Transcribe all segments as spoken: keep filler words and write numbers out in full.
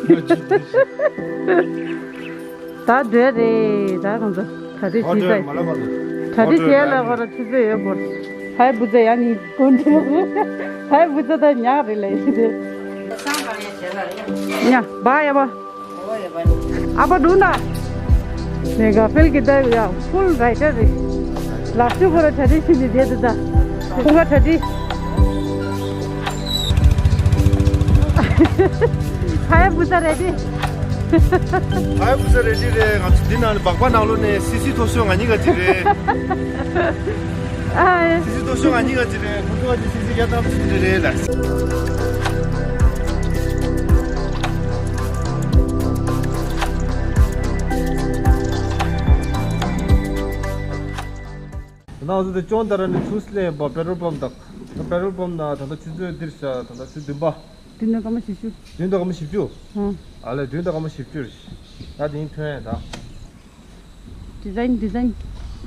ད་སྡོད་རེད། ད་ཁོང་ཚོ་གྲ་སྒྲིག་བྱེད་ས། གྲ་སྒྲིག་བྱས་ལ་ཁོ་ར་ཆུ་ཚོད་ཡོད་པོ། ཧའི་བུ་ཚ་ཡ་ནི་ཀོན་ཏི་ཧའི་བུ་ཚ་ད་ཉག་རེད་ལ་ཡིན་ཏེ། ཉ་བ་ཡ་བ། ཨ་པ་འདུག་ན། ནས་ག་ཕེལ་གི་ད་ཡ་ཕུལ་རའི་ཊར་རེད། ལག་ཤུ་ཁོ་ར་གྲ་སྒྲིག་བྱེད་ནས་བསྡད་འདུག་ད། ཁོང་ཁ་གྲ་སྒྲིག་ཧའི་བུ་ཚ་རེ་ཌི། ཧའི་བུ་ཚ་རེ་ཌི་རེད། ང་ཚོ་འདི་ནང་ནས་སྦག་སྦག་ནང་ལོགས་ནས་སི་སི་མཐོ་ཤོས་ང་གཉིས་ཀ་གཅིག་རེད། ཨ། སི་སི་མཐོ་ཤོས་ང་གཉིས་ཀ་གཅིག་རེད། ཁོང་ཚོ་གཅིག་སི་སི་རྒྱག་སྟངས་གཅིག་རེད་རེད་ལ། ད་ང་ཚོ་དེ་ཅོང་ཏ་ར་ནས་ཚུར་སླེབས་པ་པེ་ཊྲོལ་པམ་དང་། པེ་ཊྲོལ་པམ་ནང་ད་ལྟ་ཆུ་ཚོད་འདིར་ཤག་ད་ལྟ་ཆུ་བདུན་པ། བདུན་དང་སྐར་མ་བཞི་བཅུ། བདུན་དང་སྐར་མ་བཞི་བཅུ། ཨང་། ཨ་ལས་བདུན་དང་སྐར་མ་བཞི་བཅུ་རེད། ད་དེ་ཡིན་ཐོན་ཡ་ད། ཌི་ཛའིན་ཌི་ཛའིན།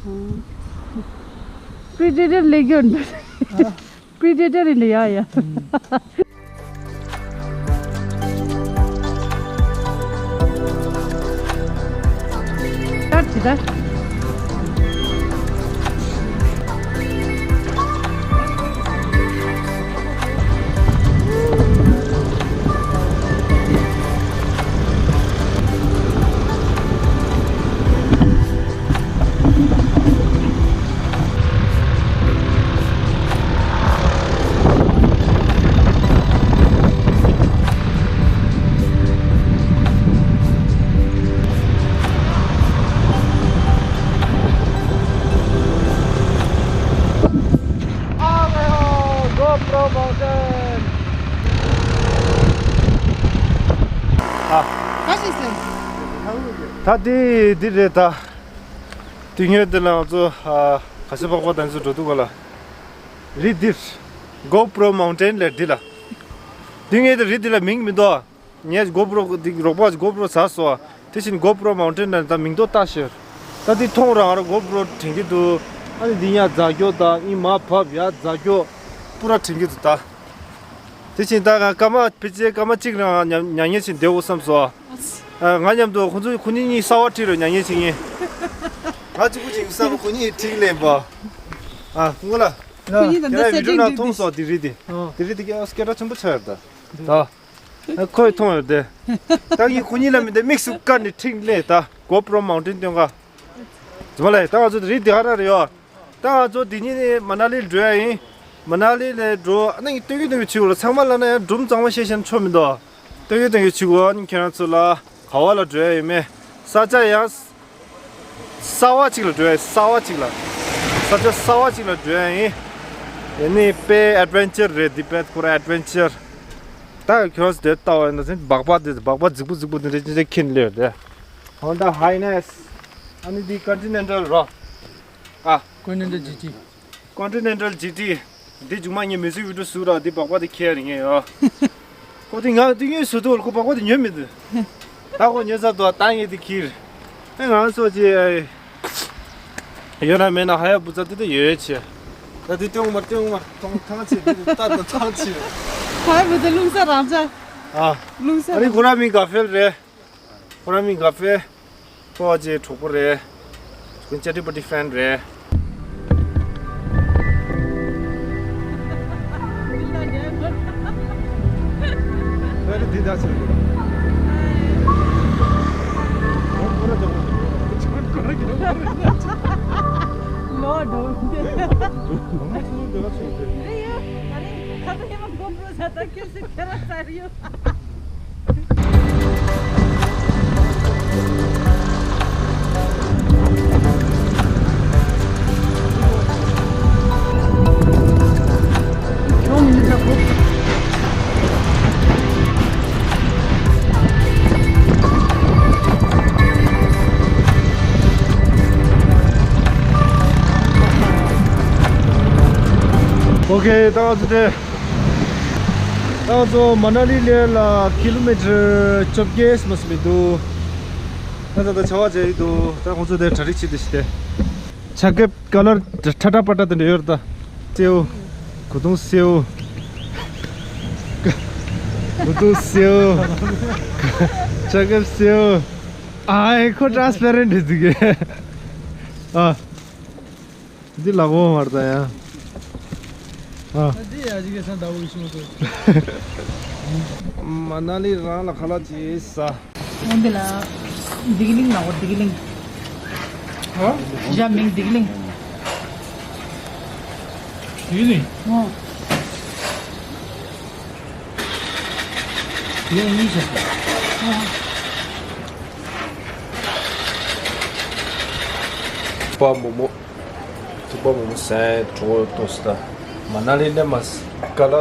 ཨང་། པི་རི་ཌེ་ཊར་ལས་རྒྱུ་འདུག་པི་རི་ཌེ་ཊར་ཡིན་ད་ཡ་ཡ། ད་ཅི་ད། GoPro Mountain. ཨ། ག་ཞིག་ཟེར། ད་འདི་འདི་རེད་ད། དེ་སྔོན་དེ་ལ་ང་ཚོ་ཨ་ག་ས་པགས་པ་དང་ཚོ་འགྲོ་འདུག་ག་ལ། རི་འདིར། GoPro Mountain ལས་འདི་ལ། དེ་སྔོན་དེ་རི་འདི་ལ་མིང་མི་འདུག་ངས་GoPro འདི་རོགས་པ་GoPro ཟ་སོ། དེ་བཞིན་GoPro Mountain ལ་ད་མིང་ཐོ་ལྟ་ཤེར། ད་འདི་མཐོང་རང་ར་GoPro་དྲན་གྱི་འདུག་ཨ་ནི་འདི་ཡར་འཛེག་རྒྱུ་དང་ཨི་མར་བབས་ཡར་འཛེག་རྒྱུ་པུ་ར་དྲན་གྱི་འདུག་ད། དེ་བཞིན་ད་སྐར་མ་ཕལ་ཆེར་སྐར་མ་གཅིག་རང་ཉམས་ཉམས་ཉེས་ཆེན་བདེ་འོ་བསམ་སོ། ཨ་ང་མཉམ་དུ་ཁོང་ཚོ་ཁོ་གཉིས་གཉིས་གསར་བ་ཁྲིད་རོགས་ཉམས་ཉེས་ཆེན་གཉིས། ང་གཅིག་པུ་ཅིག་གསར་བ་ཁོ་གཉིས་ཁྲིད་ལེན་པ། ཨ་ཁོང་ལ། ཁོ་གཉིས་ད་ཁྱེད་རང་བི་ཌིའོ་ནང་མཐོང་སོང་དེ་རིགས་དེ། དེ་རིགས་དེ་སྐད་སྐད་གྲགས་ཆེན་པོ་ཆགས་ཡོད་ད། ད། ཁོས་མཐོང་ཡོད་དེ། ད་ངས་ཁོ་གཉིས་ལ་མི་འདི་དམིགས་སུ་བཀར་ནས་ཁྲིད་ལེན་ད་GoPro Mountain་སྟོན་ག་རྫུན་མ་ལས་ད་ང་ཚོ་དེ་རིགས་དེ་ག་ར་རེད་ཡོད། ད་ང་ཚོ་འདི་ཉིན་ནས་མ་ན་ལི་འགྲོ་ཡ་ཡིན། མ་ན་ལི་ནས་འགྲོ་ཨ་ནི་སྟོན་གྱི་སྟོན་གྱི་བྱེད་དགོས་ལ་ཚང་མ་ལ་ན་ཡང་སྒྲུང་གཙང་མ་བཤད་ཤེས་ན་ཆོ་མི་འདུག་སྟོན་གྱི་སྟོན་གྱི་བྱེད་དགོས་ཨ་ནི་ཁྱེད་རང་ཚོ་ལ་ག་བ་ལ་འགྲོ་ཡ་ཡིན་མེད་ས་ཆ་ཡང་གསར་བ་གཅིག་ལ་འགྲོ་ཡ་ཡིན་གསར་བ་གཅིག་ལ་ས་ཆ་གསར་བ་གཅིག་ལ་འགྲོ་ཡ་ཡིན། ཡ་ནི་དཔེ་ཨེཌ་ཝེན་ཅར་རེད་འདི་དཔེ་ཁོ་ར་ཨེཌ་ཝེན་ཅར། ད་ཁྱོད་ཚོ་དེ་ལྟ་བ་ཡིན་ན་ཚིན་སྦག་སྦག་དེ་སྦག་སྦག་རྫིག་པོ་རྫིག་པོ་དེ་འདྲ་ཅི་འདྲ་ཁྱེར་ལེ་ཡོད་དེ། Honda Highness། ཨ་ནི་འདི་Continental་རོ། ཨ། Continental ཇི་ཊི། Continental ཇི་ཊི། འདི་མཇུག་མ་ངས་མིའུ་ཟིག་བི་ཌིའོ་བཟོས་ར་འདི་སྦག་སྦག་དེ་ཁྱེར་ཡིན་ངེས་ཡོ། ཁོ་དེ་ང་དེ་ངས་བཟོས་དུས་ཁོ་སྦག་སྦག་དེ་ཉོས་མི་འདུག་ད་ཁོ་ཉོས་ཚར་འདུག་ད་ངས་དེ་ཁྱེར། ཨེ་ང་ཚོ་ཅི་ཨེ། ཡོད་ན་མེད་ན་ཧ་ཡ་བུ་ཚ་དེ་དེ་ཡོད་ཡོད་ཆེ། ད་དེ་སྟོན་མ་སྟོན་མ་ཐོང་ཐང་ཆེ་དེ་ལྟ་དང་ཐང་ཆེ། ཧ་ཡ་བུ་ཚ་རླུང་ས་རང་ཅག་ཨ། རླུང་ས་ཨ་ནི་རང་ཁོ་རང་མིང་ག་ཧྥེལ་རེད། ཁོ་རང་མིང་ག་ཧྥེ། ཁོ་ཅེ་གྲོགས་པོ་རེད། ཁོ་ཅེ་ཊི་པ་ཊི་ཧྥེན་རེད། ཕ་རི་འདི་ད་ཚོད་རེད། ཁོ་ར་ལོ་འགྲོ་འདི། ལོ་འགྲོ་འདི་ལ་ཚོད་རེད། རེད་ཡོད། ད་རེད་ཁ་ཚ་ཉི་མ་གོམ་བུ་ས་ད་ཁྱོད་སུ་ཁྱེད་ར་ཚར་ཡོད། ཨོ་ཁེ། ད་ང་ཚོ་དེ། ད་ང་ཚོ་མ་ན་ལི་ལས་ལ་ཀི་ལོ་མི་ཊར་བཅོ་བརྒྱད་མ་ཟིན་མི་འདུག་ད་ད་ད་བྱ་བ་བྱས་ཡི་འདུག་ད་ཁོང་ཚོ་དེ་གྲ་སྒྲིག་བྱེད་དེ་ཤི་དེ། ཇ་ཀེཊ་ཀ་ལར་ཁྲ་ཁྲ་པ་ཏྲ་དེ་འདྲ་ཡོད་རེད་ད། སེའུ། གོས་ཐུང་སེའུ། ཏུ་སེའུ། ཆ་གབ་སེའུ། ཨའི་ཁོ་ཊ་རན་སི་པེ་རེན་ཊི་རེད་ཟིག་གི། ཨ། འདི་ལ་གོ་མར་ད་ཡ། ཨ། འདི་ཡ་ཅིག་གི་ས་ཟླ་བོ་ཡི་ཤིང་ཏུ། མ་ན་ལི་རང་ལ་ཁ་ལག་ཅིག་ཟ། འོན་ཏེ་ལ། འདི་གི་ལིང་ལ་འོ་འདི་གི་ལིང་། ཧ། ཞྭ་མིང་འདི་གི་ལིང་། འདི་གི་ལིང་། ཨོ། དེ་གཉིས་བྱས། ཐུག་པ་མོག་མོག། ཐུག་པ་མོག་མོག་ཟས་གྲོགས་ཏོ་སི་ད། མ་ན་ལི་ལེ་མ་སི་ཀ་ལ། ཨ།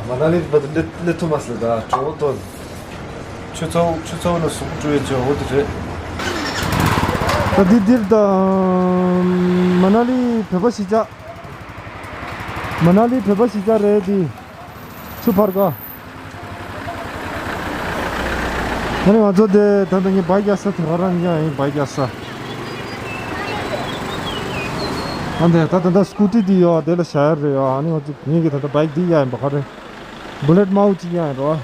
མ་ན་ལི་བ་ལེ་ལེ་ཐུ་མ་སི་ད་གྲོགས་ཏོ། ཆུ་ཚོད་ཆུ་ཚོད་ནས་གཟུགས་སྤྲོ་ཡི་ཅོ་འོ་དེ་རེད། ད་འདི་འདིར་ད། མ་ན་ལི་བོད་པ་གཞིས་ཆགས། མ་ན་ལི་བོད་པ་གཞིས་ཆགས་རེད་འདི། ཆུ་ཕར་ཀ། ཨ་ནི་ང་ཚོ་དེ་ད་ལྟ་ངས་བའིཀ་རྒྱག་ས་དེ་ག་རང་ཡིན། ཡིན་བའིཀ་རྒྱག་ས། ཨ་འདི་ད་ད་ལྟ་སྐུ་ཊི་དེ་ཡོད་དེ་ལ་བཞག་ཡ་རེད་ཡ། ཨ་ནི་ང་ཚོ་ངེད་ཀྱི་ད་ལྟ་བའིཀ་དེ་ཡ་ཡིན་པ་ག་རེ། བུ་ལེཊ་མའོ་ཅིག་ཡ་ཡིན་རོ།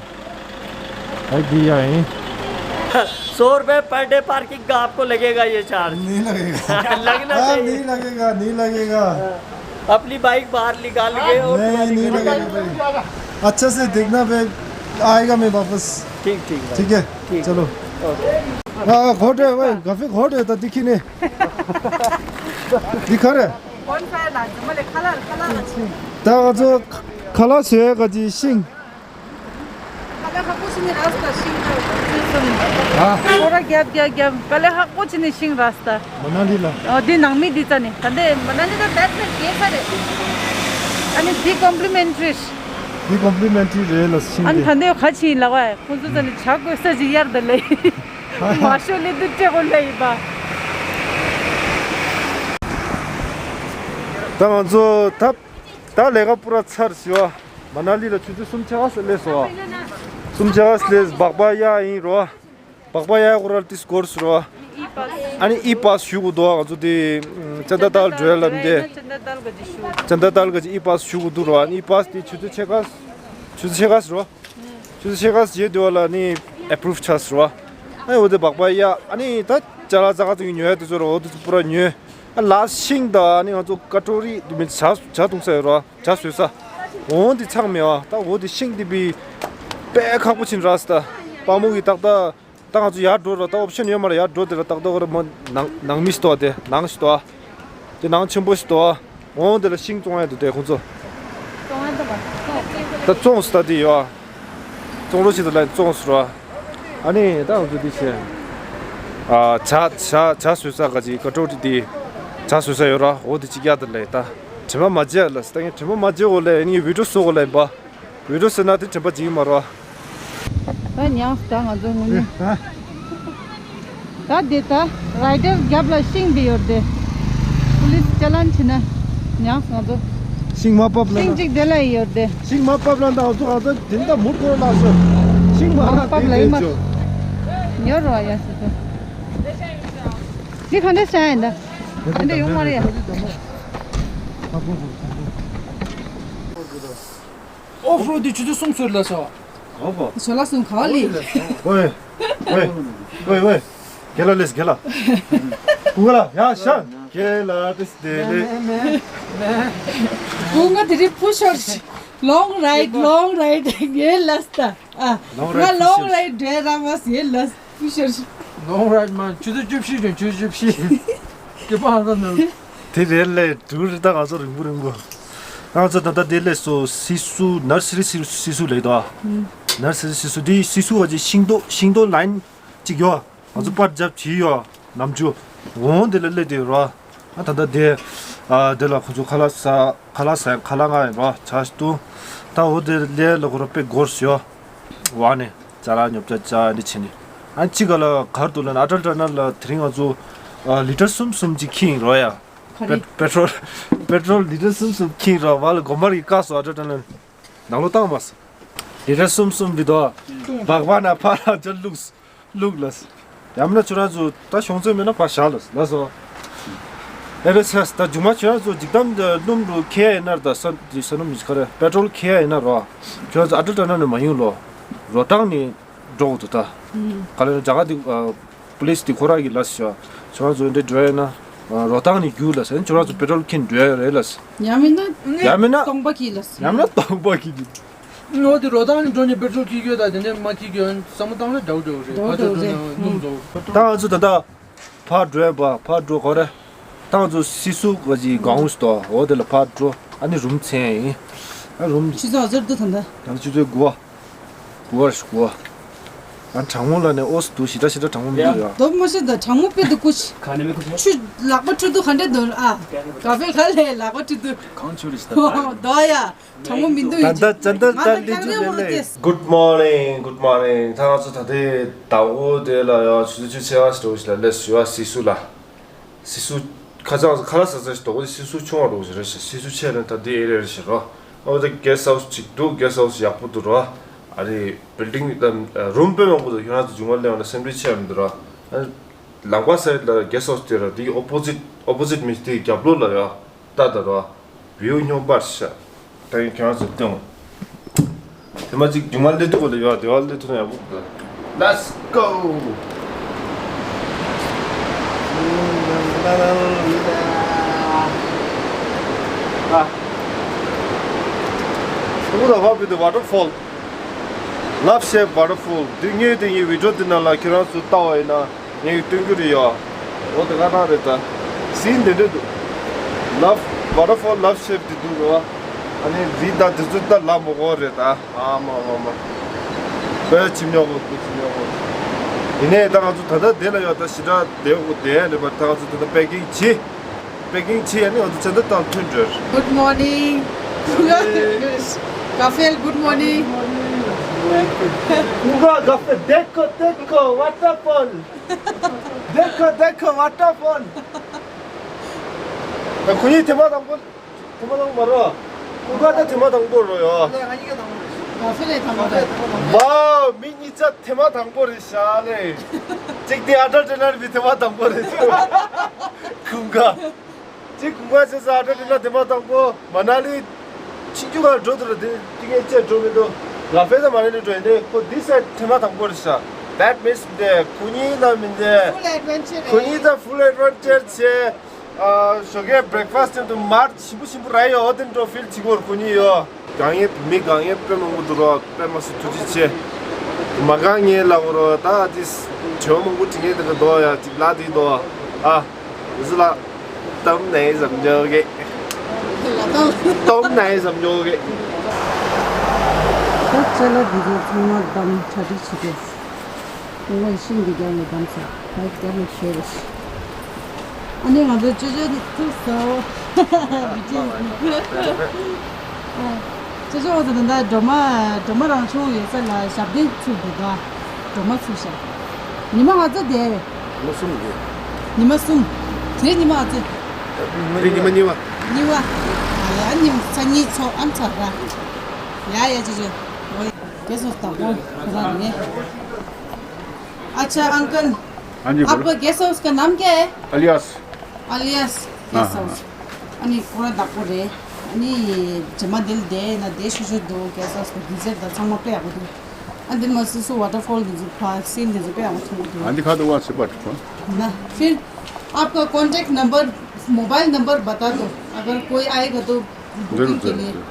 བའིཀ་དེ་ཡ་ཡིན། सौ रुपए per day parking का आपको लगेगा ये चार्ज। नहीं लगेगा। लगना हाँ, चाहिए। नहीं लगेगा, नहीं लगेगा। अपनी बाइक बाहर निकाल के और नहीं, तुम्हारी नहीं गाड़ी लगेगा भाई। अच्छा से देखना भाई, आएगा मैं वापस। ठीक, ठीक भाई। ठीक है, ठीक। चलो। ओके। हाँ, खोटे भाई, काफी खोटे तो दिखी नहीं। दिखा रहे। ད་ང་ཚོ་ཁ་ལག་བཟོ་ཡག་གི་ཤིང་། དཀའ་ལས་ཁག་པོ་ཞིག་ནི་རེད་ད། ཤིང་དུ་ཨ། སྐོར་ར་རྒྱབ་རྒྱབ་རྒྱབ་དཀའ་ལས་ཁག་པོ་ཞིག་ནི་ཤིང་རེད་ད། མ་ན་ལི་ལ། ཨོ་འདི་ནང་མི་འདི་ཙ་ནི་ད་འདི་མ་ན་ལི་ད་དེ་ཚོ་རྒྱལ་ས་རེད། ཨ་ནི་འདི་ཀོམ་པི་ལི་མེན་ཊི་རི། འདི་ཀོམ་པི་ལི་མེན་ཊི་རི་རེད་ལ་ཤིང་ཨ་ནི་འདི། ད་འདི་ག་ཆི་ཡིན་ལ་བ་ཁོང་ཚོ་ཙ་ནི་ཇ་དགོས་ས་ཅིག་གཡར་ད་ལེ། མ་ཤོ་ལི་དུ་ཅེ་གོ་ལེ་ཡིན་པ། ད་ང་ཚོ་ད། ད་ལས་ཀ་པུ་ར་ཚར་ཟེར་བ། མ་ན་ལི་ལ་ཆུ་ཚོད་སུམ་ཆ་ཙམ་སླེབས་སོང་བ། སུམ་ཆ་ཙམ་སླེབས་སྦག་སྦག་གཡར་ཡིན་རོ། སྦག་སྦག་གཡར་ཁོ་ར་ཏིས་སྐོར་ཟེར་བ། ཨ་ནི་ཨི་པཱས་ཞུ་དགོས་འདུག་ང་ཚོ་དེ་ཅན་ད་ཏལ་འགྲོ་ཡ་ལ་འདི། ཅན་ད་ཏལ་ག་ཅི་ཞུ། ཅན་ད་ཏལ་ག་ཅི་ཨི་པཱས་ཞུ་དགོས་འདུག་རོ། ཨ་ནི་ཨི་པཱས་དེ་ཆུ་ཚོད་ཕྱེད་ཀ་ཆུ་ཚོད་ཕྱེད་ཀ་ཟེར་བ། ཆུ་ཚོད་ཕྱེད་ཀ་རྗེས་དུས་བ་ལ་ནི་ཨེ་པུ་རུབ་ཆགས་ཟེར་བ། ཨ་ནི་འོ་དེ་སྦག་སྦག་གཡར། ཨ་ནི་ད་ཅ་ལག་ཙག་ཙིག་ཉོ་ཡ་དེ་ཚོ་རོ། འོ་དེ་ཚོ་པུ་ར་ཉོས། ཨ་ལ་ཤིང་དང་ཨ་ནི་ང་ཚོ་ཀ་ཊོ་རི་དེ་མིན་ཇ་ཇ་འཐུང་ས་ཡོད་ར། ཇ་བཟོས་ས། འོ་དེ་ཚང་མེད་བ། ད་འོ་དེ་ཤིང་དེ་བི་དཔེ་ཁག་པོ་ཕྱིན་ར་སི་ད། དཔའ་མོ་གི་ཏག་ཏག་ད་ང་ཚོ་ཡར་འགྲོ་ར་ད་ཨོབ་ཤན་ཡོད་མ་ར། ཡར་འགྲོ་དེ་ར་ཏག་ཏག་ར་མ་ནང་ནང་མི་ཞིག་འདུག་བ། དེ་ནང་ཞིག་འདུག་བ། དེ་ནང་ཆེན་པོ་ཞིག་འདུག་བ། འོང་དེ་ལ་ཤིང་བཙོང་ཡ་འདུག་དེ་ཁོང་ཚོ། ད་བཙོང་སི་ད་དེ་ཡོད་ཨ། བཙོང་རོགས་བྱེད་དུ་ལ་བཙོང་སི་ར། ཨ་ནི་ད་འོ་དེ་དེ་བྱས། ཨ་ཇ་ཇ་ཇ་བཟོས་ས་ག་ཅིག་ཀ་ཊོ་རི་དེ། ཇ་བཟོས་ས་ཡོད་ར། འོ་དེ་ཅིག་གཡར་དེ་ལ་ད། དྲན་པ་མ་བརྗེད་ལ་སི་ད། ངས་དྲན་པ་མ་བརྗེད་འོ་ལ་ཨ་ནི་བི་ཌིའོ་བཟོ་འོ་ལ་ཡིན་པ། བི་ཌིའོ་ཟེར་ན་དེ་དྲན་པ་བརྗེད་ཀྱི་མ་རེད་བ། ད་ཉག་ད་ང་ཚོ་དངོས་གནས། ཨེ་ད། ད་དེ་ད་རའི་ཌར་རྒྱབ་ལ་ཤིང་དེ་ཡོད་དེ། པུ་ལིས་ཅ་ལན་བྱེད་ན་ཉག་ང་ཚོ། ཤིང་མ་བབས་ལ་ཤིང་ན། གཅིག་དེ་ལ་ཡོད་དེ། ཤིང་མ་བབས་ལ་ན་ང་ཚོ་ང་ཚོ་དེ་འདྲ་མུར་གོ་ལ་སོ། ཤིང་མ་མ་ར་བབས་ལ་ཡིན་མ། དེ་ཉོ་རོ་ཡ་སི་ཚོ། འདི་ག་འདྲ་ཤ་ཡིན་ད། ག་འདྲ་ཡོང་མ་རེད་ཡ། ཨོཕ་རོཌ་དེ་ཆུ་ཚོད་གསུམ་ཚོད་ལ་ས། ཨོ་པ། ཞོ་ལ་སུང་ག་ལི། ཝེ། ཝེ། ཝེ་ཝེ། གེ་ལ་ལེས་གེ་ལ། ཀུ་ག་ལ་ཡ་ཤ། གེ་ལ་ཏིས་དེ་ལེ། ཀུ་ང་དེ་རི་ཕུ་ཤོར་ཤི། Long ride, long ride. གེ་ལ་སྟ། ཨ། Long ride ང་long ride དེ་ར་མ་སི་གེ་ལ་ཕུ་ཤོར་ཤི། Long ride མ་ཆུ་ཚོད་བཅུ་བཞི་ཅན་ཆུ་ཚོད་བཅུ་བཞི། སྐྱེ་པ་ཧ་ས་ནོ། དེ་རེད་ལེ། དུ་རི་ད་ང་ཚོ་རིང་པོ་རིང་པོ། ང་ཚོ་ད་ལྟ་དེ་ལས་སོ་སི་སུ་ནར་སི་རི་སི་སི་སུ་ལས་དོ། ནར་སི་རི་སི་སུ་དེ་སི་སུ་བ་ཅི་ཤིང་ཏོག་ཤིང་ཏོག་ལ་ཡིན་ཅིག་ཡོ། ང་ཚོ་པར་རྒྱབ་བྱི་ཡོ། ནམ་ཆུ། འོང་དེ་ལ་སླེབས་དེ་རོ། ཨ་ད་ལྟ་དེ། ཨ་དེ་ལ་ཁོ་ཚོ་ཁ་ལག་ཟ་ཁ་ལག་ཟ་ཁ་ལག་ང་ཡིན་རོ་ཆ་ཞིག་ཏུ། ད་འོ་དེ་ལས་ལ་ཁོ་རོ་པེ་སྒོར་སི་ཡོ། བ་ནི། ཅ་ལག་ཉོ་ཆ་ཅ་འདི་བྱེད་ནི། ཨ་ཅི་ག་ལ་གར་དུ་ལ་ཨ་ཊལ་ཊ་ནལ་ལ་དེ་རིང་ང་ཚོ་ཨ་ལི་ཊར་གསུམ་གསུམ་ཅིག་ཁྱིང་རོ་ཡ། ཁ་པེ་རི། པེ་ཊྲོལ་པེ་ཊྲོལ་ལི་ཊར་གསུམ་གསུམ་ཁྱིང་རོ་བ་ལ་གོ་མར་གི་བཀག་སོ་ཨ་ཊལ་ཊ་ནལ། ནང་ལོ་བཏང་མ་སོ། ལི་ཊར་གསུམ་གསུམ་འདི་དོ། སྦག་སྦག་ན་ཕ་ར་ཅ་ལུགས་ལུགས་ལ། ཡང་ན་ཁྱོད་རང་ཚོ་ད་ཤོང་ཚོད་མེད་ན་ཕ་ཞག་ལ་ལ་སོ། ཨེ་རེ་སེ་ད་ཇུ་མ་ཁྱོད་རང་ཚོ་འཇིག་དམ་སྣུམ་རུ་ཁེ་ཡ་ཡིན་ན་ད་ས་ས་སྣུམ་མི་ཁ་རེ་པེ་ཊྲོལ་ཁེ་ཡ་ཡིན་ན་རོ། ཁྱོད་རང་ཚོ་ཨ་ཊལ་ཊ་ནལ་ནས་མ་ཡོང་ལོ། རོ་ཐང་ནས་འགྲོ་དགོས་འདུག་ད། ཨུམ། ག་ལ་ཡིན་ན་རྒྱ་གར་འདི་ཨ། པུ་ལི་སི་འདི་ཁོ་རང་གིས་ལབ་ཤག་ཁྱོད་རང་ཚོ་འདི་འགྲོ་ཡ་ཡིན་ན་ཨ། རོ་ཐང་ནས་རྒྱུགས་ལབ་ཟེར། ཁྱོད་རང་ཚོ་པེ་ཊྲོལ་འཁྱེར་འགྲོ་ཡ་རེད་ལབ་ཟེར། ཡང་མིན་ན། ཡང་མིན་ན། སྟོང་པ་འཁྱེར་ལབ་ཟེར། ཡང་མིན་ན་སྟོང་པ་འཁྱེར་གྱི། འོ་དེ་རོ་ཐང་ནས་འགྲོ་ནས་པེ་ཊྲོལ་འཁྱེར་རྒྱུ་དང་དེ་ནས་མ་འཁྱེར་རྒྱུ་བསམ་བློ་བཏང་ན་འདྲ་བོ་འདྲ་བོ་རེད། འདྲ་བོ་ཕར་ཚུར་འགྲོ་འདྲ་བོ་ན་རེད། སྣུམ་བཟོ། ད་ང་ཚོ་ད་ལྟ། ཕར་འགྲོ་ཡ་པ་ཕར་འགྲོ་གོ་རེ། ད་ང་ཚོ་སི་སུ་ག་ཅིག་གང་འུ་སྟོ་འོ་དེ་ལ་ཕར་འགྲོ། ཨ་ནི་རུམ་ཚན་ཡིན། ཨ་རུམ། ཆུ་ཚོད་ཟེར་དུ་ད་ལྟ། ད་ལྟ་ཆུ་ཚོད་དགུ་པ། དགུ་པ་རེད་དགུ་པ། ཨ་གྲང་མོ་ལ་ནས་ཨོ་སི་འདུག་ཞེ་དྲག་ཞེ་དྲག་གྲང་མོ་མི་འདུག་ཡ། དོ་མོ་ཤི་ད་གྲང་མོ་པི་འདུག་ཀུ་ཤི། ཆུ་ལག་པ་འཁྲུ་དུ་ག་འདྲ་འདུག་ཨ། ཀ་ཧྥེ་ཁ་ལས་ལག་པ་འཁྲུ་དུ། གང་ཆུ་རེད་ཤི་ད། དོ་ཡ། གྲང་མོ་མི་འདུག་ཡིན་ད་ད་ད་ད་ལི་ཅུ་ལེ་ལེ། Good morning, good morning. ད་ང་ཚོ་ད་ལྟའི་ཟླ་འོད་དེ་ལ་ཡ་ཆུ་ཚོད་བཅུ་ཚེག་ཞིག་འགྲོ་ཞིག་ལ་སླེབས་ཞུ་བ་སི་སུ་ལ། སི་སུ་ཁ་ཚང་ཁ་ལ་ས་ཚ་ཞིག་འདུག་སི་སུ་ཆུང་བ་འགྲོ་ཞིག་རེད་ཤག་སི་སུ་ཆེ་ནས་ད་ལྟའི་ཨེ་རེ་རེ་ཞིག་རོ། ཨོ་ད་གེ་སི་ཧའུ་སི་ཅིག་འདུག་གེ་སི་ཧའུ་སི་ཡག་པོ་འདུག་རོ། ཨ་རེ་བིལ་ཌིང་ད་རུམ་དཔེ་མང་པོ་འདུག་ཁྱོད་རང་ཚོ་མཇུག་མ་སླེབས་ན་སེམས་ཁྲལ་ཆེ་ཡ་མི་འདུག་རོ། ཨ་ལམ་ཁ་སའིཌ་ལ་གེ་སི་ཧའུ་སི་དེ་ར་དེའི་ཨོ་པོ་ཛིཊ་ཨོ་པོ་ཛིཊ་མི་དེའི་རྒྱབ་ལོགས་ལ་ཡ། ལྟ་ད་རོ། བིའུ་སྙོམས་པར་ཤ། ད་ཡིན་ཁྱོད་རང་ཚོ་སྟོན། དེ་མ་གཅིག་མཇུག་མ་སླེབས་དུས་གོ་ལ་ཡོད་དེ་བ་སླེབས་ཐུབ་ན་ཡག་པོ་འདུག Let's go! ཨ། Who the fuck with the waterfall? Love Shape Waterfall. འདི་ངས་དེ་ངའི་བི་ཌིའོ་འདི་ནང་ལ་ཁྱེད་རང་ཚོ་ལྟ་བ་ཡིན་ན། ངས་སྟོན་རྒྱུ་རེད་ཡ། འོ་དེ་ག་ནང་རེད་ད། སིན་དེ་འདྲ་འདུག Love, waterfall love shape དེ་འདུག་རེད་བ། ཨ་ནི་རི་དང་དེ་ཚོ་ད་ལབ་མི་དགོས་རེད་ད། ཨ་མ་མ་མ། དཔེ་ཁྱི་ཉོ་དགོས་དཔེ་ཁྱི་ཉོ་དགོས། ཡིན་ནའི་ད་ང་ཚོ་ད་ལྟ་དེ་ལ་ཡོད་ད་ཞེ་དྲག་བསྡད་དགོས་བསྡད་ཡ་རེད་པ། ད་ང་ཚོ་ད་ལྟ་པེ་ཀིང་བྱེད། པེ་ཀིང་བྱེད་ཡ་ནི་ང་ཚོ་ཚན་ད་ད་ཐོན་འགྲོ། Good morning. ཀ་ཧྥེ། Good morning. पूरा ཀ་ཧྥེ། देखो देखो waterfall. देखो देखो waterfall. ད་ཁོ་གཉིས་ཐེངས་མ་དང་པོ། ཐེངས་མ་དང་པོ་མ་རོ། ཀུན་དགའ་ད་ཐེངས་མ་དང་པོ་རོ་ཡོ། ང་ཚོ་ལས་དང་པོ་རེད། ཝའོ། མི་གཉིས་ཆ་ཐེངས་མ་དང་པོ་རེད་ཤག་ལེ། གཅིག་དེ་ཨ་ཏྲ་ཏྲེ་ལར་བི་ཐེངས་མ་དང་པོ་རེད། ཀུན་དགའ། གཅིག་ཀུན་དགའ་ཆེ་ས་ཨ་ཏྲ་ཏྲེ་ལར་ཐེངས་མ་དང་པོ། མ་ན་ལི། ཆིན་ཅུ་ག་འགྲོ་དུ་ར་དེ་དེ་ངས་ཅེས་འགྲོ་མི་འདུག་ལ་ཕེ་ས་མ་ན་ལི་འགྲོ་ཡིན་དེ་ཁོ་འདི་ས་ཐེངས་མ་དང་པོ་རེད་ཤག That means འདི་ཁོ་གཉིས་ན་མིན་དེ། Full adventure ཁོ་གཉིས་ད་full adventure བྱས། ཨ། ཞོགས་ཀས་བྷི་རེག་ཕ་སི་ཊི་ཅན་དུ་མར་ཞིམ་པོ་ཞིམ་པོ་ར་ཡོད་དེ་འགྲོ་ཕིལ་བྱེད་དགོས་ར་ཁོ་གཉིས་ཡོད། དགའ་ངེས་མི་དགའ་ངེས་དཔེ་མང་པོ་འདུག་རོགས་དཔེ་མ་སྲིད་ཐུགས་རྗེ་ཆེ། མ་དགའ་ངེས་ལ་འོ་རོགས་ད་དེ་དྲི་བ་མང་པོ་དྲི་ངེས་དེ་ག་འདུག་ཡ་གཅིག་ལ་དེ་འདུག་ཨ། འུ་ཟི་ལ། སྟོམ་ནའི་བཟང་ཉོ་གེ་སྟོམ་ནའི་བཟང་ཉོ་གེ་ད་ཅ་ལག་འདི་ཚོ་ཚང་མ་བདམས་གྲ་སྒྲིག་བྱེད་དགོས། ཁོང་ལ་ཤིང་གི་རྒྱབ་ནས་བདམས་ས་ད་རྒྱབ་ནས་བྱས་རེད། ཨ་ནི་ང་ཚོ་ཅོ་ཅོ་ཐུག་སོང་། ཅོ་ཅོ་ང་ཚོ་ད་ལྟ་སྒྲོལ་མ་སྒྲོལ་མ་རང་བྱུང་ཡོད་ས་ལ་ཞབས་བརྟན་ཚུགས་འདུག་ག་སྒྲོལ་མ་ཚུགས་ཤག་ཉི་མ་ང་ཚོ་བསྡད་རེད། ཉི་མ་གསུམ་རེད། ཉི་མ་གསུམ། དེ་ཉི་མ་ང་ཚོ། དེ་ཉི་མ་གཉིས་པ། གཉིས་པ། ཨ་ཡ་ཉི་མ་ཚ་གཉིས་ཚོགས་ཨམ་ཚ་ར། ཡ་ཡ་ཅོ་ཅོ། ཨོ་ཡ། རྒྱལ་སོང་དང་པོ་ཁོ་རང་རེད། अच्छा अंकल, हाँ जी, बोलो। आपका guest house का नाम क्या है? अलियास। Alias guest house. हाँ, हाँ। अनि पूरा दक्को रे। अनि जमा दिल दे ना दे शुशु दो गेस्ट हाउस का गीजर दा छामा पे आगो दो। अनि दिन मस्त सो वाटरफॉल दे जो फा सीन दे जो पे आगो थो दो। हाँ, दिखा दो वहाँ से वाटरफॉल। ना, फिर आपका कॉन्टैक्ट नंबर, मोबाइल नंबर बता दो, अगर कोई आएगा तो बुकिंग के लिए। जरूर,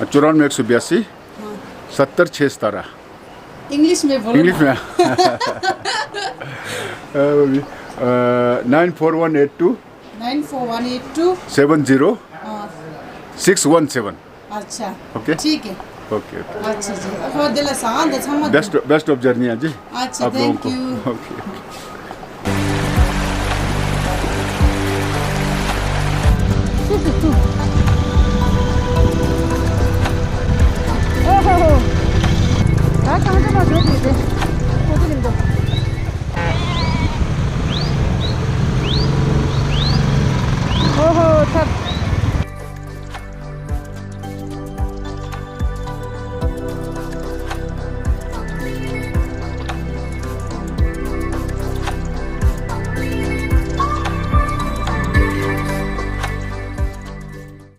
जरूर। चौरानवे एक सौ बयासी, हाँ। सत्तर छः सतारह। इंग्लिश में बोलो। इंग्लिश में। Nine four one eight two. Nine four one eight two. Seven zero. Six one seven. अच्छा। ओके। ठीक है। Okay, okay. अच्छा जी। बेस्ट, बेस्ट ऑफ जर्नी है जी। अच्छा, आप लोगों को। ओके।